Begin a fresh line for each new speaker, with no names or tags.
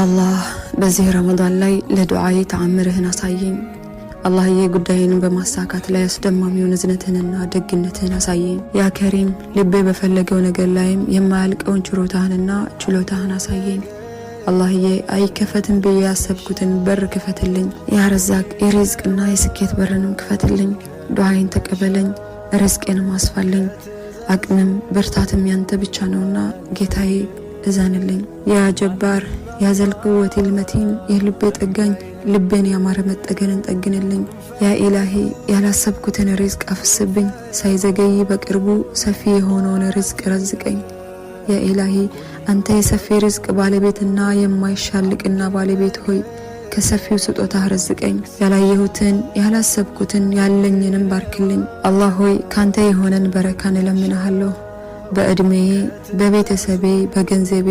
ያ አላህ፣ በዚህ ረመዳን ላይ ለዱዓዬ ተአምርህን አሳየኝ። አላህዬ፣ ጉዳይን በማሳካት ላይ አስደማሚውን እዝነትህንና ደግነትህን አሳየኝ። ያ ከሪም፣ ልቤ በፈለገው ነገር ላይም የማያልቀውን ችሮታህንና ችሎታህን አሳየኝ። አላህዬ፣ አይከፈትም ብዬ ያሰብኩትን በር ክፈትልኝ። ያ ረዛቅ፣ የሪዝቅና የስኬት በርንም ክፈትልኝ። ዱዓዬን ተቀበለኝ፣ ርዝቄንም አስፋልኝ። አቅምም ብርታትም ያንተ ብቻ ነውና ጌታዬ እዘንልኝ። ያ ጀባር፣ ያ ዘል ቁወቲል መቲን፣ የልቤ ጠጋኝ፣ ልቤን ያማረ መጠገንን ጠግንልኝ። ያ ኢላሂ፣ ያላሰብኩትን ሪዝቅ አፍስብኝ። ሳይዘገይ በቅርቡ ሰፊ የሆነውን ሪዝቅ ረዝቀኝ። ያ ኢላሂ፣ አንተ የሰፊ ሪዝቅ ባለቤትና የማይሻልቅና ባለቤት ሆይ፣ ከሰፊው ስጦታ ረዝቀኝ። ያላየሁትን ያላሰብኩትን ያለኝንም ባርክልኝ። አላህ ሆይ፣ ካንተ የሆነን በረካን እለምንሃለሁ። በእድሜዬ፣ በቤተሰቤ፣ በገንዘቤ።